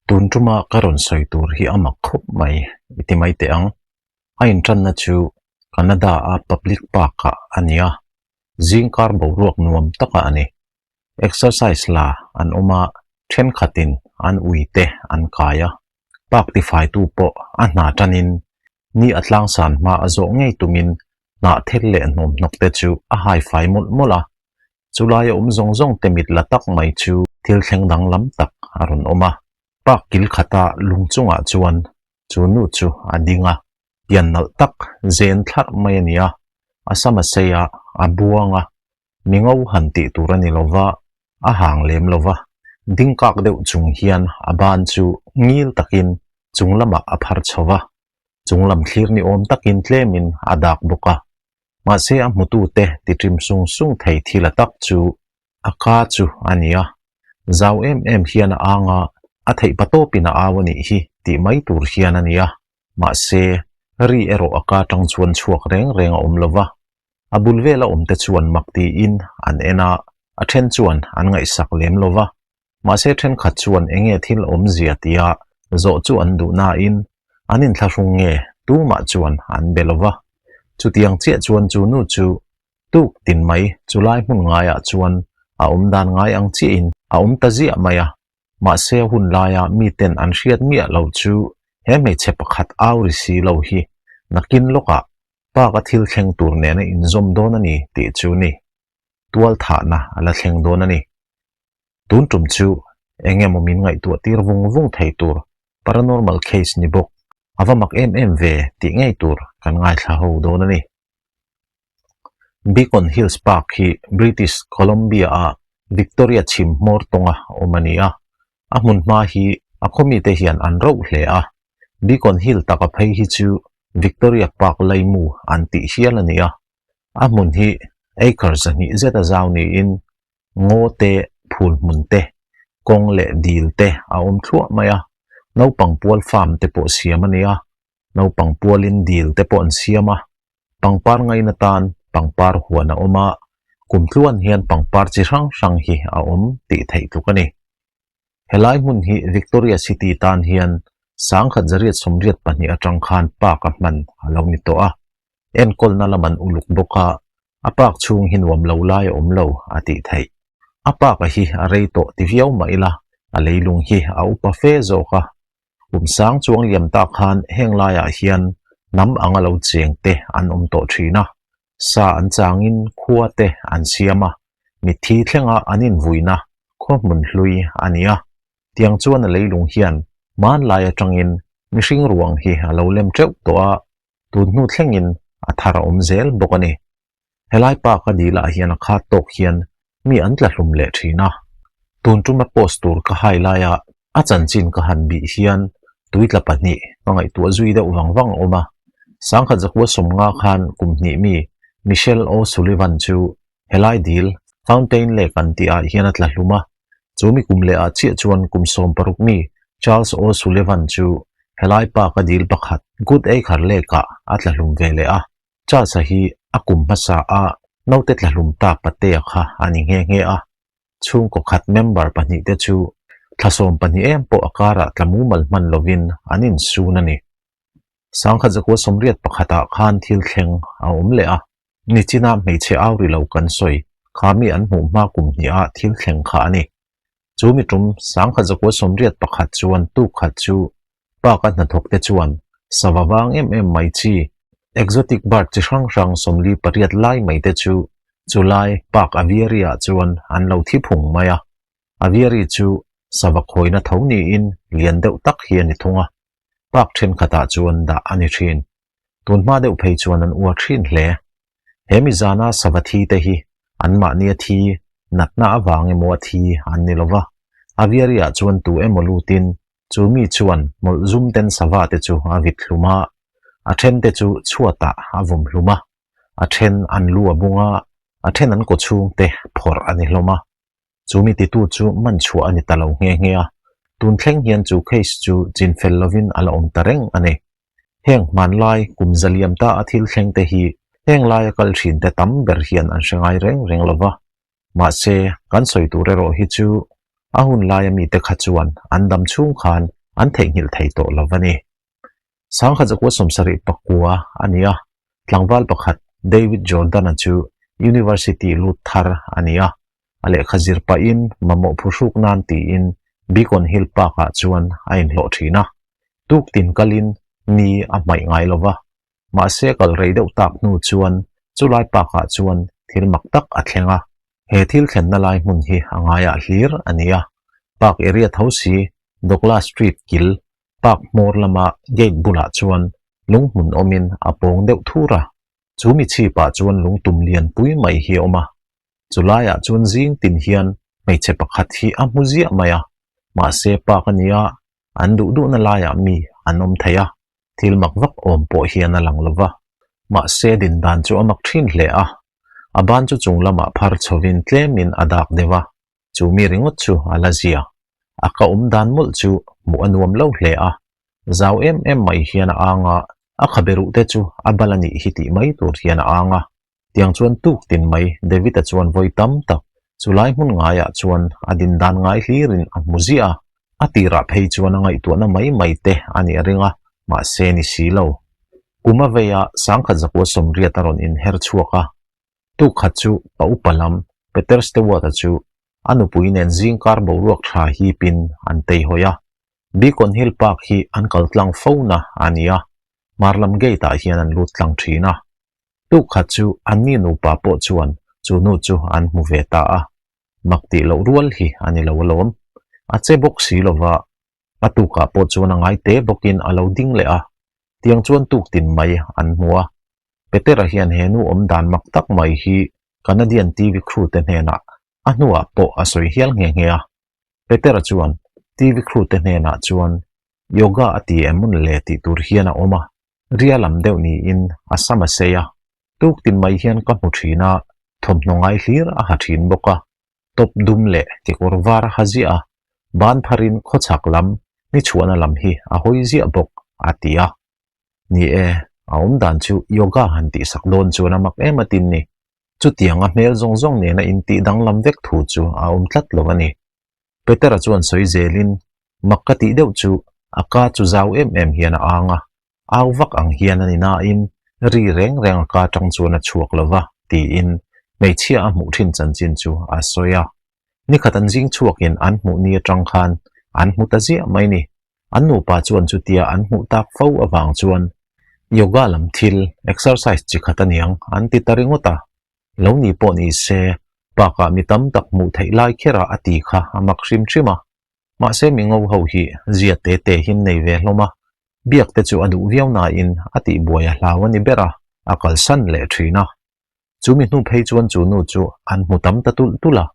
Tun tuma ka rawn sawi tur hi a mak khawp mai i ti mai teh ang. A intanna chu Canada-a public park-ah a ni a, zingkar boruak nuam takah a ni. Exercise la an awm a, thenkhatin an ui te an kai a. Park tifaitu pawh a hna tanin ni a tlangsan hma a zawh ngei tumin hnah thel leh hnawmhnawk te chu a haifai mawlh mawlh a. Chulaia awm zawng zawng te mit la tak mai chu thil thleng danglam tak a rawn awm a. Park kil khata lung chungah chuan chu nu chu a ding a, pian nalh tak zen thlarh mai a ni a, a sam a sei a, a buang a, mi ngo han tih tur a ni lo va, a hang lem lo va, ding kak deuh chung hian a ban chu ngil takin chung lamah a phar chho va, chung lam thlir ni awm takin tlemin a dak bawk a. Mahse a hmutute ti ṭim sung sung thei thil a tak chu a ka chu a ni a, zau em em hian a ang a, a theih pa tawpin a au a nih hi tih mai tur hian a ni a, mahse ri erawh a ka ṭang chuan chhuak reng reng a awm lo va, a bul vela awmte chuan mak tiin an en a, a ṭhen chuan an ngaihsak lem lo va, mahse ṭhenkhat chuan eng nge thil awmzia tia zawh chu an duh nain an inthlahrung nge tumah chuan an be lo va, chutiang chiah chuan chu nu chu Tuk tin mai chulai hmun ngaiah chuan a awm dan ngai ang chiahin a awm ta ziah mai a, mahse hun laia miten an hriat miah lo chu he hmeichhe pakhat au ri si lo hi nakin lawkah park a thil thleng tur nena inzawm dawn a ni tih chu ni. Tual thahna a la thleng dawn a ni. Tun tum chu eng emaw min ngaihtuah tir vung vung thei tur paranormal case ni bawk a va mak em em ve tih ngei tur kan ngaithla ho dawn a ni. Beacon Hills Park hi British Columbia-a Victoria chhim hmawr tawnga awm a ni a, a hmun hma hi a khawmite hian an rauh hle a. Beacon Hill taka phei hi chu Victoria Park laimu an tih hial a ni a, a hmun hi acre 200 zet a zau niin ngaw te, phul hmun te, kawng leh dil te a awm thluah mai a, naupang pual farm te pawh siam a ni a. Naupang pualin dil te pawh an siam a, pangpar ngaina tan pangpar huan a awm a, kum tluan hian pangpar chi hrang hrang hi a awm tih theih tluk a ni. Helai hmun hi Victoria City tan hian 1982 atang khan park a hman a lo ni tawh a, enkawlna lam an uluk bawk a, a park chhung hi nuam lo lai a awm lo a tih theih. A park a hi a rei tawh ti viau mah ila a leilung hi a upa fe zawk a, Kum sang chuang liam tak khan heng laiah hian hnam anga lo cheng te an awm tawh thin a, sa an changin khua te an siam a, mitthi thlenga an invuina khaw hmun hlui a ni a. Tiang chuan a leilung hian hmanlai atangin mihring ruang hi a lo lem teuh tawh a, tun hnu thlengin a thar a awm zel bawk a ni. Helai pa ka dil ah hian a khat tawk hian mi an tla hlum leh thin a. Tun tuma post tur ka hai laia a chanchin ka han bih hian tuitla pahnih ka ngaihtuah zui deuh vang vang a awm a. 1950 khan kum hnih mi Michelle O'Sullivan chu helai dil Fountain Lake an tih ah hian a tla hlum a. Chu mi kum leh ah chiah chuan kum 16 mi Charles O'Sullivan chu helai pa ka dil pakhat Good Acre Lake ah a tla hlum ve leh a. Charles-a hi a kum hmasa a naute tlahlum ta Patea kha a ni nghe nghe a, chhungkaw khat member pahnihte chu thla 12 em pawh a karah tla mumal hman lovin an insun a ni. 1981 khan thil thleng a awm leh a, nichina hmeichhe au ri lo kan sawi kha mi an hmuh hma kum hniha thil thleng kha a ni. Chu mi tum 1981 chuan tuk khat chu Park a hnathawkte chuan sava vang em em mai chi, exotic bird chi hrang hrang 48 lai mai te chu chulai park aviary ah chuan an lo thi phung mai a. Aviary chu sava khawina tho niin lian deuh tak hi a ni thung a, park thenkhatah chuan dah a ni thin. Tunhma deuh phei chuan an uar thin hle. He mizana sava thi te hi anmahni a thi, natna avang emaw a thi an ni lova, aviary ah chuan tu emaw lutin Chu mi chuan hmawlh zum ten sava te chu a vit hlum a, a then te chu chhuatah a vawm hlum a, a then an lu a bung a, a then an kawchhung te phawrh a ni hlawm a. Chu mi titu chu man chhuah a ni ta lo nghe nghe a, tun thleng hian chu case chu chin fel lovin a la awm ta reng a ni. Heng hmanlai kum zaliam ta a thil thleng te hi heng laia kal thin te tam ber hian an hre ngai reng reng lo va, Mahse, kan sawi tur erawh hi chu a hun laia mite kha chuan an dam chhung khan an theihnghilh thei tawh lo a ni. Sangkhat zakua 79 a ni a, tlangval pakhat David Jordan-a chu University lut thar a ni a, a lehkha zir pahin mamawh phuhruk nan tiin Beacon Hill Park-ah chuan a inhlawh thin a, tuk tin kalin ni a hmaih ngai lo va. Mahse kal rei deuh tak hnu chuan chulai park-ah chuan thil mak tak a thleng a, he thil thlenna lai hmun hi a ngaiah hlir a ni a, park area tho si Douglas Street kil Park hmawr lama gate bulah chuan lung hmun awmin a pawng deuh thur a, chu mi chhipah chuan lung tum lian pui mai hi a awm a. Chu laiah chuan zing tin hian hmeichhe pakhat hi a hmu ziah mai a, mahse park a nia, an duh duhna laiah mi an awm thei a, thil mak vak awm pawh hian a lang lo va. Mahse din dan chu a mak thin hle a, a ban chu chung lamah phar chhovin tlemin a dak deuh a, Chu mi ringawt chu a la zia. A ka awm dan mawlh chu hmuh a nuam lo hle a. Zau em em mai hian a ang a, a khabe ruh te chu a bal a nih hi tih mai tur hian a ang a. Tiang chuan tuk tin mai David-a chuan vawi tam tak chu lai hmun ngaiah chuan a din dan ngai hlirin a hmu ziah a. A tirah phei chuan a ngaihtuahna mai mai te a nih a ring a, mahse ni si lo. Kum a vei a, sangkhat zakua 80 a rawn inher chhuak a. Tuk khat chu pa upa lam Peter Stewart-a chu a nupui nen zingkar boruak tha hipin an teihawi a. Beacon Hill Park hi an kal tlang fo na a ni a, hmar lam gate-ah hian an lut tlang thin a. Tuk khat chu anni nupa pawh chuan chu nu chu an hmu ve ta a. Mak tih loh rual hi a ni lo alawm. A che bawk si lova, a tukah pawh chuan a ngai te bawkin a lo ding leh a. Tiang chuan tuk tin mai an hmu a. Petera hian he nu awm dan mak tak mai hi Canadian TV crew te hnenah a hnuah pawh a sawi hial nghe nghe a. Petera chuan TV crew te hnenah chuan yoga a ti em mawn le tih tur hian a awm a, ria lam deuh niin a sam a sei a, tuk tin mai hian ka hmu thin a, thawmhnaw ngai hlir a ha thin bawk a, top dum leh kekawr var a ha ziah a, ban pharin khawchhak lam ni chhuahna lam hi a hawi ziah bawk a ti a. Ni e, a awm dan chu yoga han tihsak dawn chuan a mak em atin ni. Chutiang a hmel zawng zawng nena intih danglam vek thu chu a awm tlat lo a ni. Petera chuan sawi zelin, Mak ka tih deuh chu a ka chu zau em em hian a ang a, au vak ang hian a ni nain ri reng reng a ka tang chuan a chhuak lo va, tiin hmeichhia a hmuh thin chanchin chu a sawi a. Nikhat an zing chhuakin an hmuh ni atang khan an hmu ta ziah mai ni. An nupa chuan chutia an hmuh tak fo avang chuan yoga lam thil, exercise chi khat aniang an ti ta ringawt a. Lo ni pawh ni se, bakah mi tam tak hmuh theih lai kherah a ti kha a mak hrim hrim a. Mahse mi ngo ho hi zia te te hin nei ve hlawm a, biak te chu a duh viau nain a tihbuai a hlau a ni ber a, a kalsan leh thin a. Chu mi hnu phei chuan chu nu chu an hmu tam ta tulh tulh a,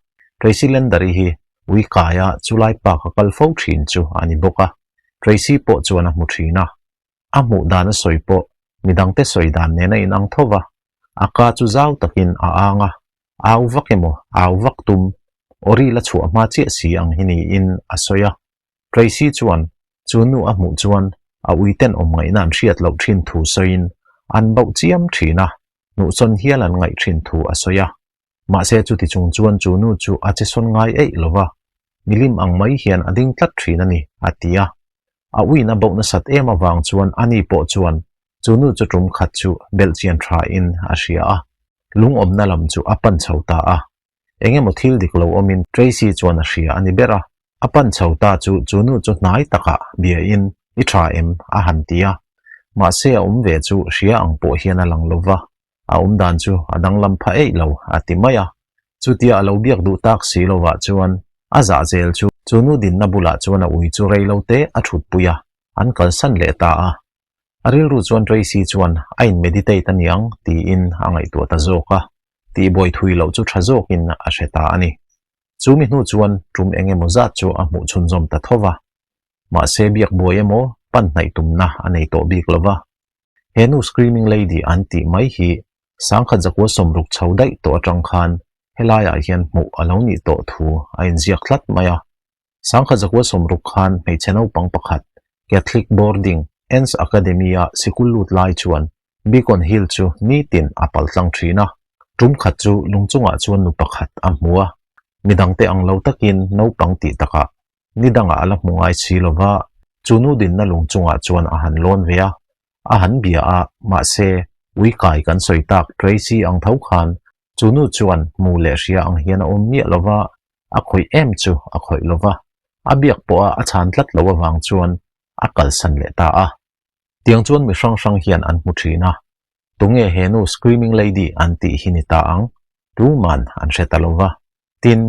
Tracy Lander-i hi ui kaia chulai park a kal fo thin chu a ni bawk a, Tracy pawh chuan a hmu thin a. A hmuh dan a sawi pawh midangte sawi dan nen a inang tho va, a ka chu zau takin a ang a, au vak emaw au vak tum awri la chhuah hma chiah si ang hi niin a sawi a. Tracy chuan chu nu a hmuh chuan a uiten awm ngaihna an hriat loh thin thu sawiin an bauh chiam thin a, hnuhsawn hial an ngaih thin thu a sawi a. Mahse chuti chung chuan chu nu chu a che sawn ngai eih lo va, milim ang mai hian a ding tlat thin a ni, a ti a. A uin a boh nasat em avang chuan ani pawh chuan chu nu chu tum khat chu belhchian tha in a hria a, lungawmna lam chu a pan chho ta a. Eng emaw thil dik lo awmin Tracy chuan a hria a ni ber a. A pan chho ta chu chu nu chu hnai takah bia in i tha em a han ti a. Mahse a awm ve chu hria ang pawh hian a lang lo va, a awm dan chu a danglam pha eih lo a ti mai a. Chutia a lo biak duh tak si lovah chuan a zah zel chu chu nu dinna bulah chuan a ui chu rei lo te a thut pui a, an kalsan leh ta a. A rilru chuan Tracy chuan a in meditate aniang tiin a ngaihtuah ta zawk a, tihbuai thui loh chu tha zawkin a hre ta a ni. Chu mi hnu chuan tum eng emaw zat chu a hmuh chhunzawm ta tho va. Mahse biak buai emaw pan hnaih tumna a nei tawh bik lo va. He nu Screaming Lady an tih mai hi sangkhat zakua 60 chho daih tawh atang khan helaiah hian hmuh a lo nih tawh thu a inziak tlat mai a. Sangkhat zakua 60 khan hmeichhe naupang pakhat Catholic Boarding Ann's Academy-a sikul lut lai chuan Beacon Hill chu nitin a pal tlang thin a, tum khat chu lung chungah chuan nu pakhat a hmu a, midangte ang lo takin naupang tih takah ni dangah a la hmu ngai si lo va. Chu nu dinna lung chungah chuan a han lawn ve a, a han bia a, mahse, ui kai kan sawi tak Tracy ang tho khan chu nu chuan hmu leh hria ang hian a awm miah lo va, a khawih em chu a khawih lo va, a biak pawha a chhan tlat lo avang chuan a kalsan leh ta a. Tiang chuan mi hrang hrang hian an hmu thin a, tunge he nu Screaming Lady an tih hi ni ta ang? Tuman an hre ta lo va. Tin,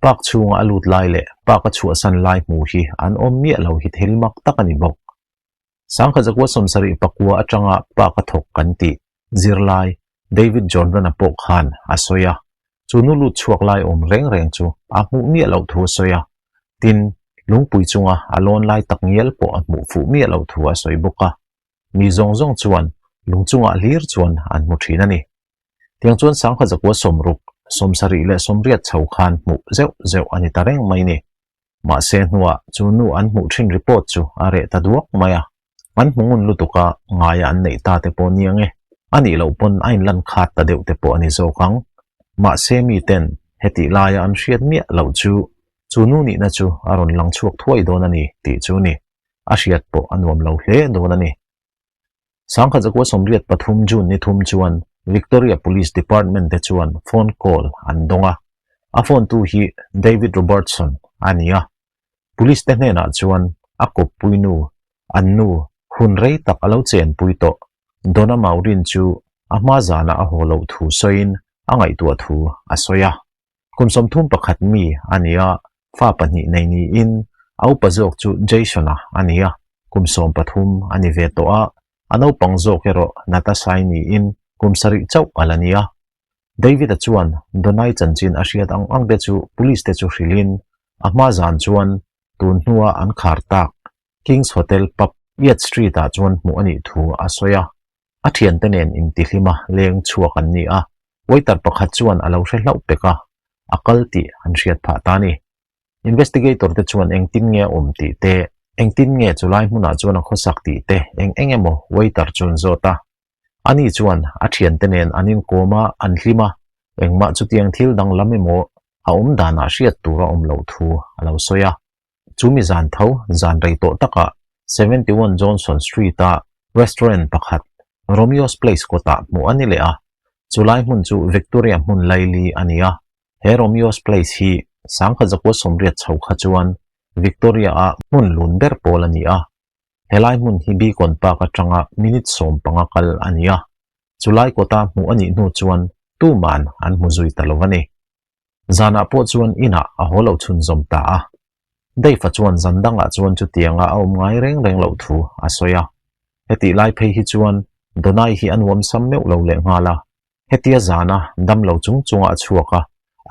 park chhunga a lut lai leh park a chhuahsan lai hmu hi an awm miah lo hi thil mak tak a ni bawk. Sangkhat zakua 70 pakua atanga park a thawk kan tih zirlai David Jordan-a pawh khan a sawi a, chu nu lut chhuak lai awm reng reng chu a hmuh miah loh thu a sawi a. Tin, lungpui chunga a lawn lai tak ngial pawh a hmuh fuh miah loh thu a sawi bawk a. Mi zawng zawng chuan lung chungah hlir chuan an hmu thin a ni. Tiang chuan sangkhat zakua 60, 70 leh 80 chho khan hmuh zeuh zeuh a ni ta reng mai ni. Mahse hnuah chu nu an hmuh thin report chu a reh ta duak mai a. An hmu ngun lutuk a, ngaia an neih ta te pawh nia nge, a nih loh pawn a inlan khat ta deuh te pawh a ni zawk ang. Mahse miten hetih laia an hriat miah loh chu, chu nu nihna chu a rawn lang chhuak thuai dawn a ni tih chu ni. A hriat pawh a nuam lo hle dawn a ni. Sangkhat zakua 83 June ni thum chuan Victoria Police Department te chuan phone call an dawng a. A phone tu hi David Robertson a ni a. Police te hnenah chuan a kawppui nu, an nu, hun rei tak a lo chenpui tawh. Donna Maurin chu a hma zanah a haw loh thu sawiin a ngaihtuah thu a sawi a. Kum 31 mi a ni a, fa pahnih nei niin a upa zawk chu Jason-a a ni a, kum 13 a ni ve tawh a, a naupang zawk erawh Natasha-i niin kum 7 chauh a la ni a. David-a chuan Donai chanchin a hriat ang ang te chu police te chu hrilhin a hma zan chuan tun hnua an khar tak Kings Hotel pub Yates Street-ah chuan hmuh a nih thu a sawi a. A thiante nen intihlima leng chhuak an ni a, waiter pakhat chuan a lo hre hlauh pek a, a kal tih an hriat phah ta a ni. Investigator te chuan engtin nge a awm tih te, engtin nge chulai hmunah chuan a khawsak tih te eng eng emaw waiter chu an zawt a. Ani chuan a thiante nen an inkawm a, an hlim a, engmah chutiang thil danglam emaw a awm danah hriat tur a awm loh thu a lo sawi a. Chu mi zan tho, zan rei tawh takah 71 Johnson Street-a restaurant pakhat, Romeo's Place kawtah hmuh a ni leh a. Chulai hmun chu Victoria hmun laili a ni a. He Romeo's Place hi sangkhat zakua 80 chho kha chuan Victoria-a hmun lun ber pawl a ni a. Helai hmun hi Beacon Park atanga minute 15 kal a ni a. Chulai kawta hmuh a nih hnu chuan tuman an hmu zui ta lo a ni. Zanah pawh chuan inah a haw lo chhunzawm ta a. Dave-a chuan zan dangah chuan chutianga a awm ngai reng reng loh thu a sawi a. Hetih lai phei hi chuan Donai hi a nuam sam meuh lo leh nghal a. Hetia zana dam lo chung chunga a chhuak a,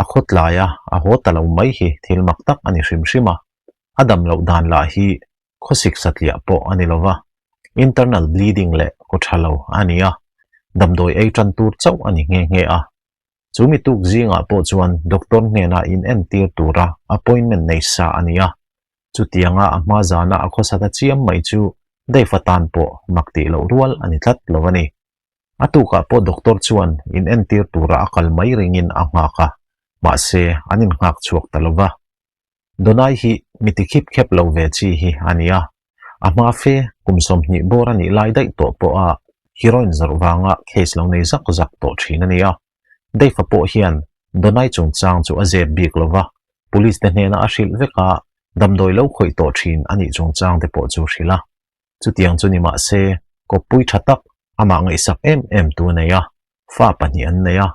a khawtlai a, a haw ta lo mai hi thil mak tak a ni hrim hrim a. A dam loh dan lah hi khawsik satliah pawh a ni lo va, internal bleeding leh kaw tha lo a ni a, damdawi ei tan tur chauh a ni nghe nghe a. Chu mi tuk zingah pawh chuan doctor hnenah in entir tura appointment nei sa a ni a. Chutianga a hma zana a khawsat a chiam mai chu Dave-a tan pawh mak tih loh rual a ni tlat lo a ni. A tukah pawh doctor chuan in entir tura a kal mai ringin a nghak a, mahse an innghak chhuak ta lo va. Donai hi mi ti khip khep lo ve chi hi a ni a, a hma fe kum 20 bawr a nih lai daih tawh pawha heroin zawrh vanga case lo nei zak zak tawh thin a ni a. Dave-a pawh hian Donai chungchang chu a zep bik lo va, police te hnena a hrilh vek a, damdawi lo khawih tawh thin a nih chungchang te pawh chu hrilh a. Chutiang chu ni mah se, kawppui tha tak amah ngaihsak em em tu a nei a, fa pahnih an nei a,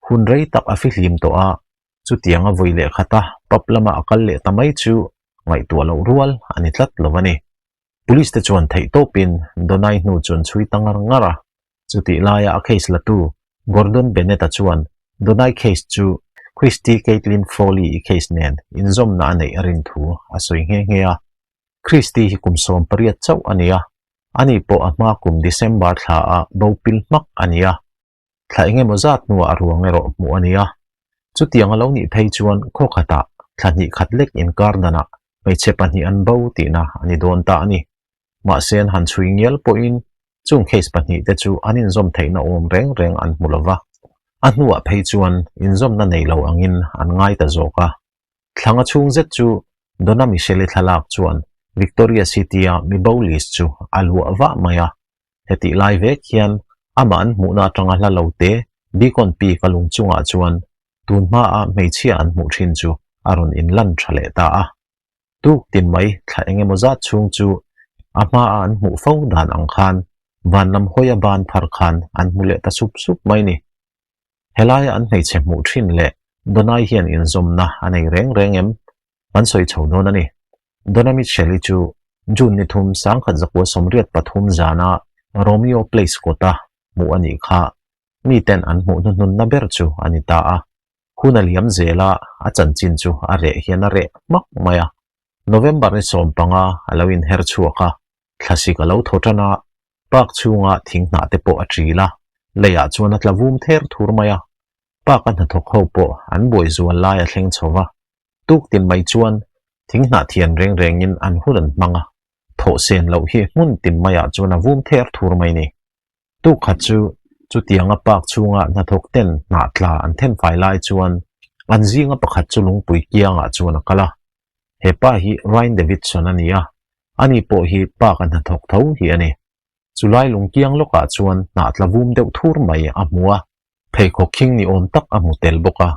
hun rei tak a fihlim tawh a, Chutianga vawi leh khata pub lama a kal leh ta mai chu ngaihtuah loh rual a ni tlat lo a ni. Police te chuan theih tawpin Donai hnu chu an chhui ta ngar ngar a. Chutih laia a case latu Gordon Bennett-a chuan Donai case chu Christy Caitlin Frawley-i case nen inzawmna a neih a rin thu a sawi nghe nghe a. Christy hi kum 18 chauh a ni a, ani pawh a hma kum December thla a bo pil hmak a ni a. Thla eng emaw zat hnuah a ruang erawh hmuh a ni a. Chutiang a lo nih phei chuan khaw khatah thla hnih khat lek inkar danah hmeichhe pahnih an bo tihna a ni dawn ta a ni. Mahse an han chhui ngial pawhin chung case pahnih te chu an inzawm theihna awm reng reng an hmu lo va. A hnuah phei chuan inzawmna nei lo angin an ngai ta zawk a. Thlanga chhung zet chu Donna Michelle-i thlalak chuan Victoria City-a mibo list chu a luah vah mai a. Hetih lai vek hian amah an hmuhna atanga hla lo te Beacon Peak a lung chungah chuan tun hmaa hmeichhia an hmuh thin chu a rawn inlan tha leh ta a. Tuk tin mai thla eng emaw zat chhung chu a hmaa an hmuh fo dan ang khan van lam hawi a ban phar khan an hmu leh ta sup sup mai ni. Helaia an hmeichhe hmuh thin leh Donai hian inzawmna a nei reng reng em? Kan sawi chho dawn a ni. Donna Mitchell-i chu June ni thum sangkhat zakua 83 zana Romeo Place kawta hmuh a nih kha miten an hmuh hnuhnunna ber chu a ni ta a. Hun a liam zel a, a chanchin chu a reh hian a reh hmak mai a. November ni 15 a lo inher chhuak a, thlasik a lo thaw tan a, park chhunga thing hnah te pawh a ṭil a, leiah chuan a tla vum ther thur mai a. Park a hnathawk ho pawh an buai zual lai a thleng chho va, tuk tin mai chuan thing hnah thian reng rengin an hun an hmang a, thawh sen loh hi hmun tin maiah chuan a vum ther thur mai ni. Tuk khat chu chutianga park chhunga hnathawk ten hnah tla an then fai lai chuan an zinga pakhat chu lungpui kiangah chuan a kal a. He pa hi Ryan Davidson a ni a, ani pawh hi park a hnathawk tho hi a ni. Chulai lung kiang lawkah chuan hnah tla vum deuh thur mai a hmu a, pheikhawk khing ni awm tak a hmu tel bawk a.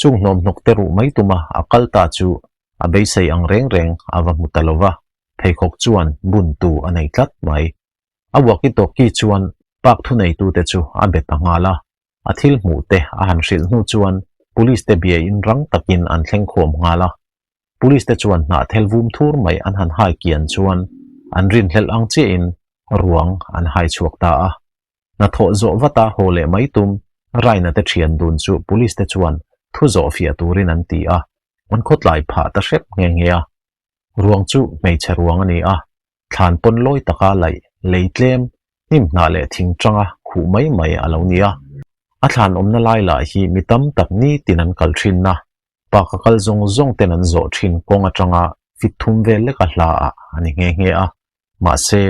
Chung hnawmhnawk te ruh mai tuma a kal ta chu a beisei ang reng reng a va hmu ta lo va, pheikhawk chuan buntu a nei tlat mai. A walkie-talkie chuan park thuneitute chu a be ta nghal a, a thil hmuh te a han hrilh hnu chuan police te biain rang takin an thleng khawm nghal a. Police te chuan hnah thel vum thur mai an han hai kian chuan an rinhlelh ang chiahin ruang an hai chhuak ta a. Hnathawh zawh vata haw leh mai tum Raina te thian dun chu police te chuan thu zawh fiah turin an ti a, an khawtlai phah ta hrep nghe nghe a. Ruang chu hmeichhe ruang a ni a, thlan pawn lawi taka laih lei tlem, hnim hnah leh thing tanga khuh mai mai a lo ni a. A thlan awmna lai lah hi mi tam tak nitin an kal thin a, park a kal zawng zawng ten an zawh thin kawng atanga fit thum vel leka hla ah a ni nghe nghe a. Mahse,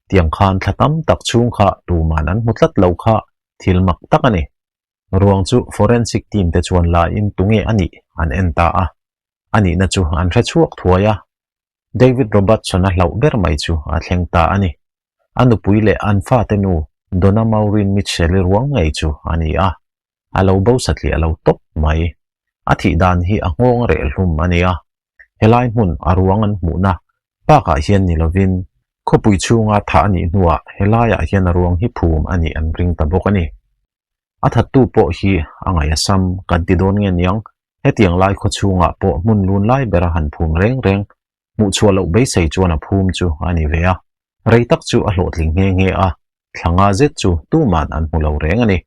tiang khan thla tam tak chhung kha tuman an hmu tlat lo kha thil mak tak a ni. Ruang chu forensic team te chuan la in tunge a nih an en ta a, a nihna chu an hre chhuak thuai a. David Robertson-a hlauh ber mai chu a thleng ta a ni. A nupui leh an fate nu Donna Maureen Mitchell-i ruang ngei chu a ni a, a lo bo satliah lo tawp mai. A thih dan hi a nghawng reh hlum a ni a, helai hmun a ruang an hmuhna park-ah hian ni lovin khawpui chhunga thah a nih hnuah helaiah hian a ruang hi phum a nih an ring ta bawk a ni. A thattu pawh hi a ngaih a sam kan ti dawn nge niang, hetiang lai khaw chhungah pawh hmun lun lai bera han phum reng reng hmuh chhuah loh beisei chuan a phum chu a ni ve a, rei tak chu a hlawhtling nghe nghe a, thla nga zet chu tuman an hmu lo reng a ni.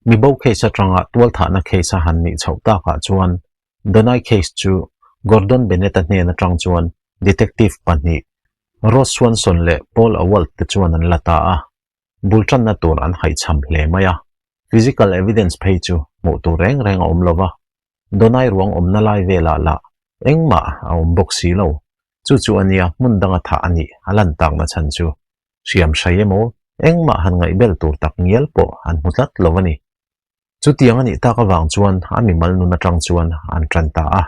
Mi bo case atanga tualthahna case a han nih chhoh takah chuan Donai case chu Gordon Bennett-a hnen atang chuan detective pahnih Ross Swanson leh Paul Awalt te chuan an la ta a. Bul tanna tur an haihchham hle mai a, physical evidence phei chu hmuh tur reng reng a awm lo va, Donai ruang awmna lai velah lah engmah a awm bawk si lo. Chu chu a nia hmun danga thah a nih a lan takna chhan chu hriam hrai emaw engmah han ngaihbel tur tak ngial pawh an hmu tlat lo a ni. Chutiang a nih tak avang chuan a mimal nun atang chuan an tan ta a,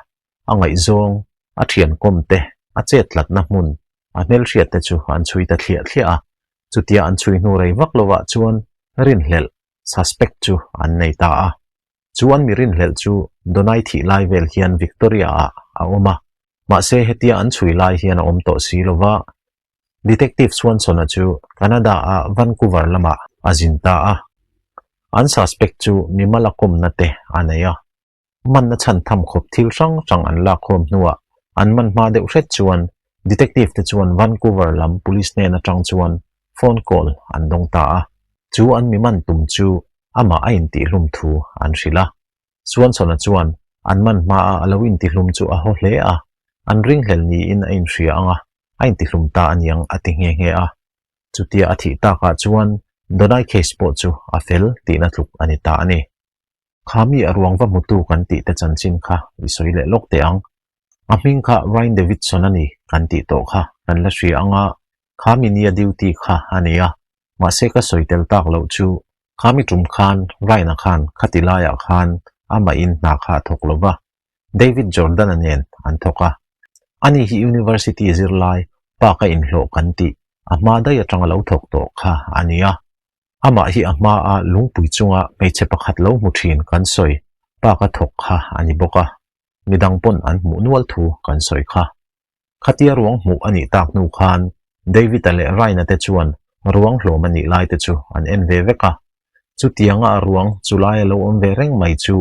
a ngaihzawng, a thiankawm te, a chet tlatna hmun, a hmelhriat te chu an chhui ta thliah thliah a, chutia an chhui hnu rei vak lovah chuan rinhlelh, suspect, chu an nei ta a. Chu an mi rinhlelh chu Donai thih lai vel hian Victoria ah a awm a, mahse hetia an chhui lai hian a awm tawh si lova, Detective Swanson-a chu Canada-a Vancouver lamah a zin ta a. An suspect chu mimal a kawmna te a nei a. Manna chhan tham khawp thil hrang hrang an lak khawm hnuah an man hma deuh hret chuan detective te chuan Vancouver lam police hnen atang chuan phone call an dawng ta a. Chu an mi man tum chu amah a intihlum thu an hrilh a. Swanson-a chuan an man hmaa a lo intihlum chu a haw hle a, an ringhlel niin a inhria ang a, a intihlum ta a niang a ti nghe nghe a. Chutia a thih takah chuan Donai case pawh chu a fel tihna tluk a ni ta a ni. Kha mi a ruang va hmutu kan tih te chanchin kha i sawi leh lawk teh ang. A hming kha Ryan Davidson a ni kan tih tawh kha kan la hria ang a, kha mi nia duty kha a ni a, mahse ka sawi tel tak loh chu kha mi tum khan Ryan-a khan khati laiah khan amahin hna kha a thawk lo va, David Jordan-a nen an thawk a. Ani hi University zirlai Park a inhlawh kan tih a hma daih atanga lo thawk tawh kha a ni a. Amah hi a hma a lungpui chunga hmeichhe pakhat lo hmu thin kan sawi Park a thawk kha a ni bawk a, midang pawn an hmuh nual thu kan sawi kha. Khatia ruang hmuh a nih tak hnu khan David-a leh Ryan-a te chuan ruang hlawm a nih lai te chu an en ve vek a. Chutianga a ruang chu laia lo awm ve reng mai chu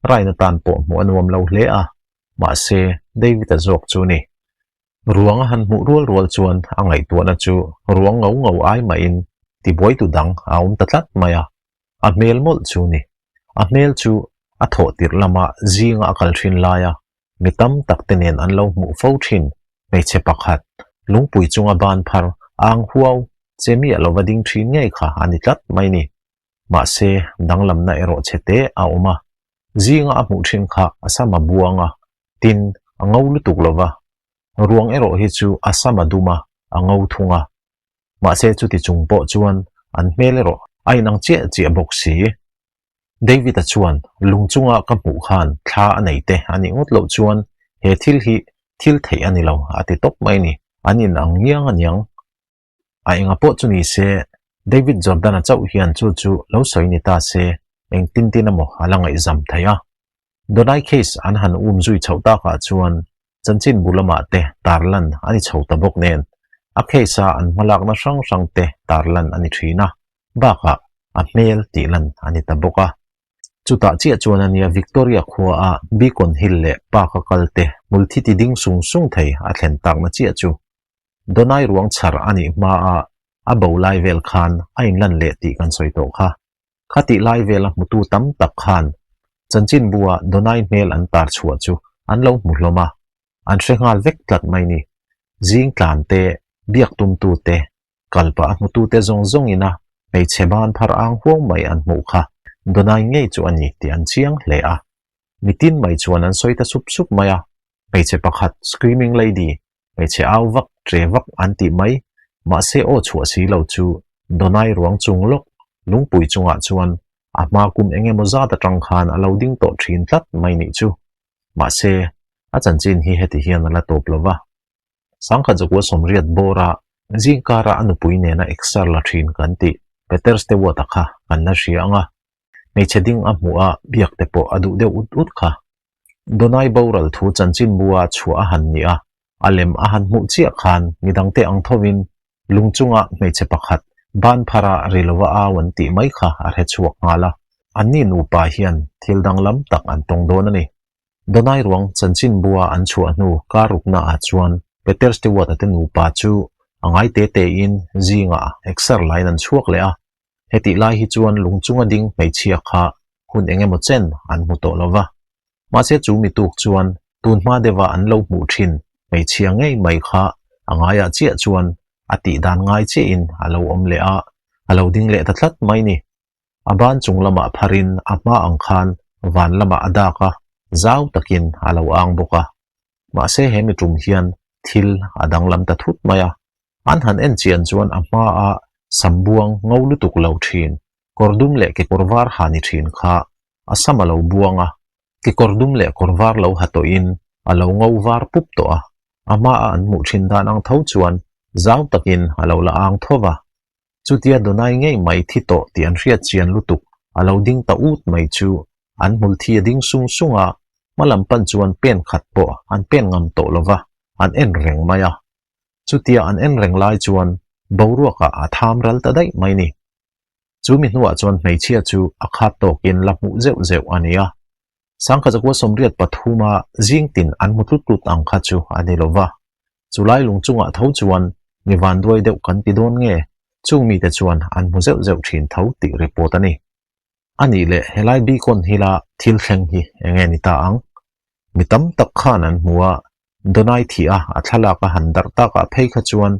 Ryan-a tan pawh hmuh a nuam lo hle a, mahse David-a zawk chu ni. Ruang a han hmuh rual rual chuan a ngaihtuahna chu ruang ngau ngau ai mahin tibuaitu dang a awm ta tlat mai a, a hmel mawlh chu ni. A hmel chu a thawh tirh lama zinga a kal thin laia Mi tam tak te nen an lo hmuh fo thin. Hmeichhe pakhat, lungpui chunga ban phar ang huau che miah lova ding thin ngei kha a ni tlat mai ni. Mahse, danglamna erawh chhe te a awm a. Zinga a hmuh thin kha a sam a buang a, tin, a ngo lutuk lova. Ruang erawh hi chu a sam a dum a, a ngo thung a. Mahse, chuti chung pawh chuan an hmel erawh a inang chiah chiah bawk si. David-a chuan, Lung chunga ka hmuh khan thla a nei te a nih ngawt loh chuan he thil hi thil theih a ni lo, a ti tawp mai ni. An in ang ngiang a niang. A enga pawh chu ni se, David Jordan-a chauh hian chu chu lo sawi ni ta se, engtin tin emaw a la ngaihzam thei a. Donai case an han um zui chhoh takah chuan chanchinbu lamah te tarlan a ni chho ta bawk nen, a case-a an hmalakna hrang hrang te tarlan a ni thin a, bakah a hmel tih lan a ni ta bawk a. Chutah chiah chuan a nia Victoria khua a Beacon Hill leh Park a kal te hmulthi ti ding sung sung thei a thlen takna chiah chu. Donai ruang chhar a nih hma a a bo lai vel khan a inlan leh tih kan sawi tawh kha. Khatih lai vela hmutu tam tak khan chanchinbua Donai hmel an tar chhuah chu an lo hmu hlawm a, an hre nghal vek tlat mai ni. Zing tlan te, biak tumtu te, kal pah a hmutu te zawng zawngin a hmeichhe ban phar ang huau mai an hmuh kha Donai ngei chu a ni tih an chiang hle a. Mitin mai chuan an sawi ta sup sup mai a, hmeichhe pakhat screaming lady Hmeichhe au vak, tre vak an tih mai, mahse aw chhuah si lo chu Donai ruang chung lawk lungpui chungah chuan a hma kum eng emaw zat atang khan a lo ding tawh thin tlat mai nih chu. Mahse, a chanchin hi heti hian a la tawp lo va. Sangkhat zakua sawmriat bawra zingkara a nupui nena exer la thin kan tih Peter Stewart-a kha kan la hria ang a, hmeichhe ding a hmuh a biak te pawh a duh deuh ut ut kha. Donai boral thu chanchinbua chhuah a han ni a, a lem a han hmuh chiah khan midangte ang thovin lung chunga hmeichhe pakhat ban phara ri lova au an tih mai kha a hre chhuak nghal a, anni nupa hian thil danglam tak an tawng dawn a ni. Donai ruang chanchinbua an chhuah hnu kar rukna ah chuan Peter Stewart-a te nupa chu a ngai te tein zingah exer lain an chhuak leh a, Hetih lai hi chuan lung chunga ding hmeichhia kha hun eng emaw chen an hmu tawh lo va. Mahse chu mi tuk chuan tun hma deuha an lo hmuh thin hmeichhia ngei mai kha a ngaiah chiah chuan a tih dan ngai chiahin a lo awm leh a, a lo ding leh ta tlat mai ni. A ban chung lamah pharin a hma ang khan van lamah a dak a, zau takin a lo ang bawk a. Mahse he mi tum hian thil a danglam ta thut mai a, An han en chian chuan a hmaa sambuang ngo lutuk lo thin, kawr dum leh kekawr var ha ni thin kha a sam a lo buang a, kekawr dum leh kawr var lo ha tawhin a lo ngo var pup tawh a, a hmaa an hmuh thin dan ang tho chuan zau takin a lo la ang tho va. Chutia Donai ngei mai thi tawh tih an hriat chian lutuk a lo ding ta ut mai chu an hmul thi a ding sung sung a, hma lam pan chuan pen khat pawh an pen ngam tawh lo va, an en reng mai a. Chutia an en reng lai chuan boruakah a tham ral ta daih mai ni. Chu mi hnuah chuan hmeichhia chu a khat tawkin la hmuh zeuh zeuh a ni a. Sangkhat zakua sawmriat pathuma zing tin an hmu tlut tlut ang kha chu a ni lo va. Chu lai lung chungah tho chuan mi vanduai deuh kan ti dawn nge, chung mite chuan an hmu zeuh zeuh thin tho tih report a ni. A nih leh helai Beacon Hill-a thil thleng hi eng nge ni ta ang? Mi tam tak khan an hmu a, Donai thih a a thlalak a han darh takah phei kha chuan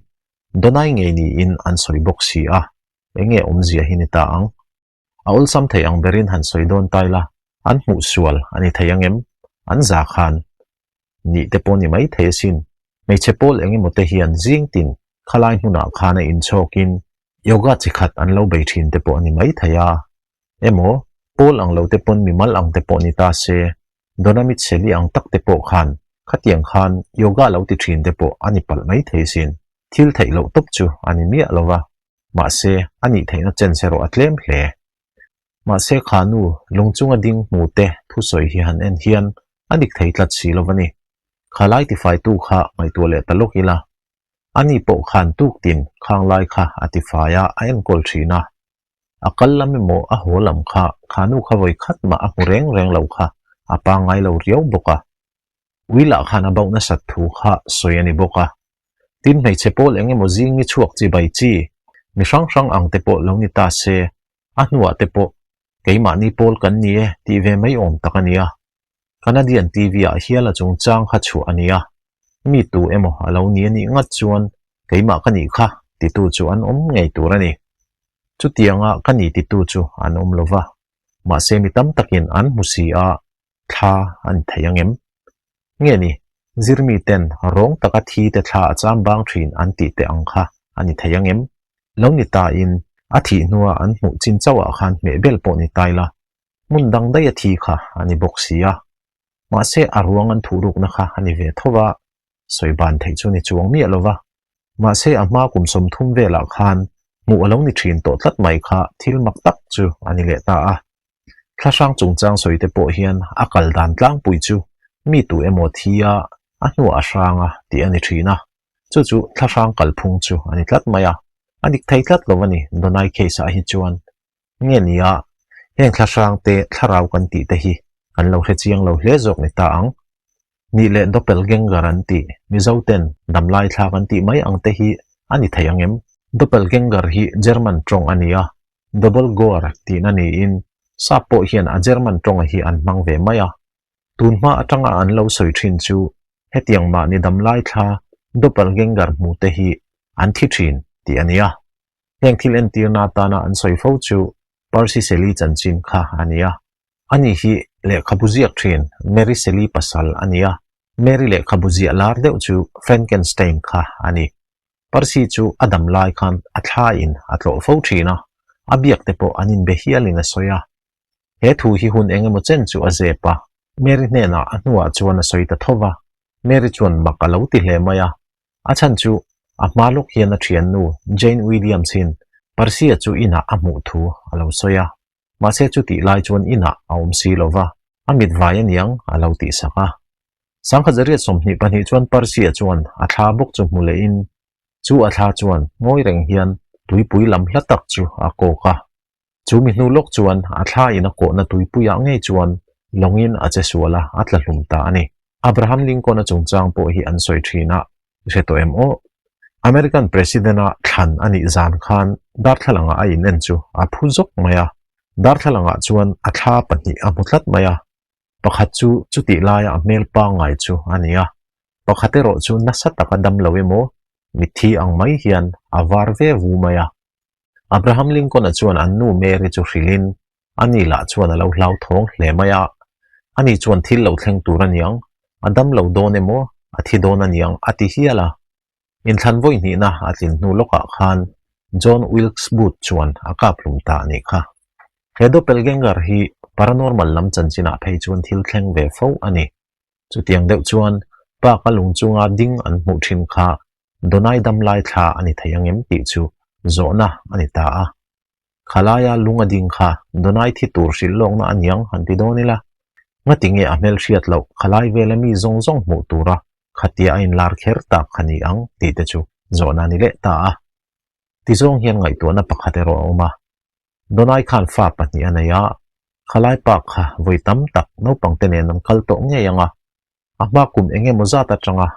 Donai ngei niin an sawi bawk si a, eng nge awmzia hi ni ta ang? A awlsam thei ang berin han sawi dawn tai la, an hmuh sual a ni thei ang em? An za khan nih te pawh ni mai thei asin. Hmeichhe pawl eng emaw te hian zing tin khalai hmunah khan a inchhawkin yoga chi khat an lo bei thin te pawh a ni mai thei a. Emaw, pawl ang lo te pawn mimal ang te pawh ni ta se, Donamit Seli ang tak te pawh khan khatiang khan yoga lo ti thin te pawh a ni palh mai thei asin. Thil theih loh tawp chu a ni miah lo va, mahse a nih theihna chance erawh a tlem hle. Mahse kha nu lung chunga ding hmu te thusawi hi han en hian a dik thei tlat si lo va ni. Kha lai tifaitu kha ngaihtuah leh ta lawk ila. Ani pawh khan tuktin khang lai kha a tifai a, a enkawl thin a. A kal lam emaw a haw lam kha kha nu kha vawi khat mah a hmu reng reng lo kha a pangngai lo riau bawk a. Ui lah khan a bauh nasat thu kha sawi a ni bawk a. Tin hmeichhe pawl eng emaw zing ni chhuak chi bai chi, mi hrang hrang ang te pawh lo ni ta se, a hnuah te pawh keimahni pawl kan ni e tih ve mai awm tak a nia. Canadian TV ah hial a chungchang kha chhuah a nia. Mi tu emaw a lo ni a nih ngat chuan keimah ka nih kha titu chu an awm ngei tur a ni. Chutianga ka ni titu chu an awm lo va, mahse mi tam takin an hmu si a, thla a ni thei ang em? Nge ni, zirmi ten rawng taka thi te thla a cham bang thin an tih teh ang kha a ni thei ang em? Lo ni ta in, a thih hnua an hmuh chin chauh ah khan hmeh bel pawh ni tai la, hmun dang daih a thi kha a ni bawk si a. Mahse a ruang an thuh rukna kha a ni ve tho va, sawi ban theih chu ni chuang miah lo va. Mahse a hma kum 30 velah khan hmuh a lo ni thin tawh tlat mai kha thil mak tak chu a ni leh ta a. Thlahrang chungchang sawi te pawh hian a kal dan tlangpui chu mi tu emaw thi a, a hnuah a hrang a tih a ni thin a. Chu chu thlahrang kalphung chu a ni tlat mai a. A dik thei tlat lo a ni Donai case ah hi chuan. Nge ni a, heng thlahrang te thlarau kan tih te hi kan lo hre chiang lo hle zawk ni ta ang. Nih leh Doppelganger an tih, Mizo ten damlai thla kan tih mai ang te hi a ni thei ang em? Doppelganger hi German tawng a ni a, Doppelgoer tihna niin sap pawh hian a German tawnga hi an hmang ve mai a. Tun hma atanga an lo sawi thin chu hetiang mahni damlai thla Doppelganger hmu te hi an thi thin tih a ni a. Heng thil entirna atana an sawi fo chu Percy Shelley chanchin kha a ni a. Ani hi lehkhabu ziak thin Mary Shelley pasal a ni a. Mary lehkhabu ziah lar deuh chu Frankenstein kha a ni. Percy chu a dam lai khan a thla in a tlawh fo thin a, a biak te pawh an inbe hialin a sawi a. He thu hi hun eng emaw chen chu a zep a, Mary hnenah a hnuah chuan a sawi ta tho va. Mary chuan mak a lo ti hle mai a, a chhan chu a hma lawk hian a thiannu Jane Williams in Percy-a chu inah a hmuh thu a lo sawi a. Mahse chutih lai chuan inah a awm si lo va, a mit vai aniang a lo tihsak a. 1922 chuan Percy-a chuan a thla bawk chu hmu lehin chu a thla chuan ngawi reng hian tuipui lam hla tak chu a kawk a. Chu mi hnu lawk chuan a thla in a kawhna tuipuiah ngei chuan lawngin a che sual a, a tla hlum ta a ni. Abraham Lincoln-a chungchang pawh hi an sawi thin a, i hre tawh em aw? American President-a thlan a nih zan khan darthlalangah a inen chu a phu zawk mai a, darthlalangah chuan a thla pahnih a hmu tlat mai a. Pakhat chu chutih laia a hmel pangngai chu a ni a, pakhat erawh chu nasa taka dam lo emaw mitthi ang mai hian a var ve vu mai a. Abraham Lincoln-a chuan an nu Mary chu hrilhin ani lah chuan a lo hlauthawng hle mai a. Ani chuan thil lo thleng tur a niang, a dam lo dawn emaw, a thi dawn a niang a ti hial a. Inthlan vawi hnihna a tlin hnu lawkah khan John Wilkes Booth chuan a kap hlum ta a nih kha. He doppelganger hi paranormal lam chanchinah phei chuan thil thleng ve fo a ni. Chutiang deuh chuan park-a lung chunga ding an hmuh thin kha Donai dam lai thla a ni thei ang em tih chu zawhna a ni ta a. Khalaia lung a ding kha Donai thi tur hrilh lawkna a niang han ti dawn ila. Ngati nge a hmelhriat loh khalai vela mi zawng zawng hmuh tura khatia a inlar kher tak kha ni ang tih te chu zawhna a ni leh ta a. Tizawng hian ngaihtuahna pakhat erawh a awm a. Donai khan fa pahnih a nei a, khalai pa kha vawi tam tak naupang te nen an kal tawh ngei ang a, a hma kum eng emaw zat atanga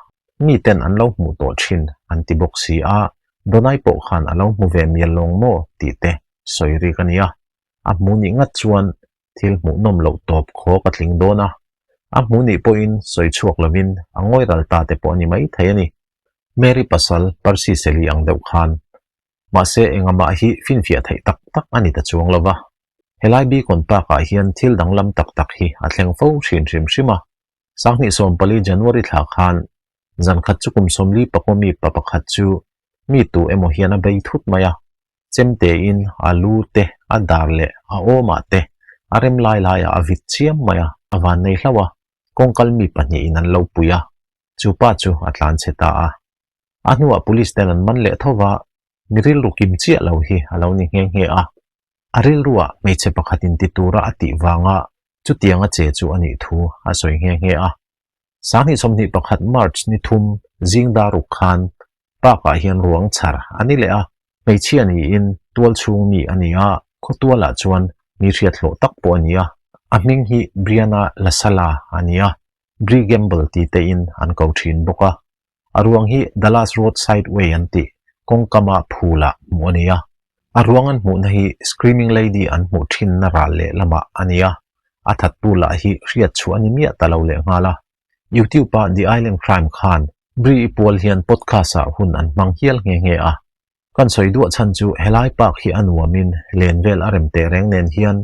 mi ten an lo hmuh tawh thin an ti bawk si a, Donai pawh khan a lo hmu ve mial lawng maw tih te sawi rik a nia. A hmu nih ngat chuan thil hmuhnawm loh tawp khawk a tling dawn a, a hmu nih pawhin sawi chhuak lovin a ngawi ral ta te pawh a ni mai thei a ni. Mary pasal Percy Shelley ang deuh khan Mahse, engamah hi finfiah theih tak tak a ni ta chuang lo va. Helai Beacon Park-ah hian thil danglam tak tak hi a thleng fo hrin hrim hrim a. 2014 January thla khan zan khat chu kum 40 pakaw mi pa pakhat chu mi tu emaw hian a bei thut mai a. Chemtein a lu te, a dar leh a awmah te a rem lai laiah a vit chiam mai a, a vannei hlauh a, kawngkal mi pahnihin an lo pui a, chu pa chu a tlan chhe ta a. A hnuah police ten an man leh tho va, mi rilru kim chiah lo hi a lo ni nghe nghe a. A rilruah hmeichhe pakhat in ti tura a tih vanga chutianga che chu a nih thu a sawi nghe nghe a. 2021 March ni thum zing dar uk khan park-ah hian ruang chhar a ni leh a, hmeichhia niin tual chhung mi a ni a, khawtualah chuan mi hriat hlawh tak pawh a ni a, a hming hi Brianna Lasala a ni a, Brie Gamble ti tein an ko thin bawk a. A ruang hi Dallas Road Side Way an tih kawngkama phulah hmuh a ni a. A ruang an hmuhna hi Screaming Lady an hmuh thinna ral leh lamah a ni a, a thattu lah hi hriat chhuah a ni miah ta lo lehnghal a. YouTube-a The Island Crime khan Brie-i pual hian podcast-ah hun an hmang hial nghe nghe a. Kan sawi duah chhan chu helai park hi a nuamin len vel a rem teh reng nen hian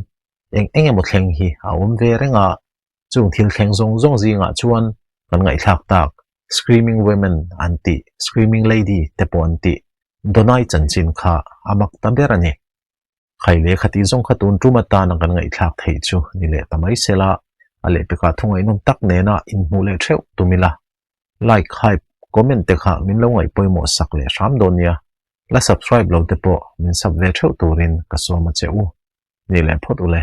eng eng emaw thleng hi a awm ve reng a, Chung thil thleng zawng zawng zingah chuan kan ngaihthlak tak Screaming Women an tih, Screaming Lady te pawh an tih, Donai chanchin kha a mak ta ber a ni. Khai leh khati zawng kha tun tum atana kan ngaihthlak theih chu ni leh ta mai sela, a lehpekah thu ngaihnawm tak nena inhmuh leh theuh tum ila. Like, hype, comment te kha min lo ngaih pawimawh sak leh hram dawn nia. La subscribe lo te pawh min sub ve theuh turin ka sawm a che u. Ni leh phawt u le.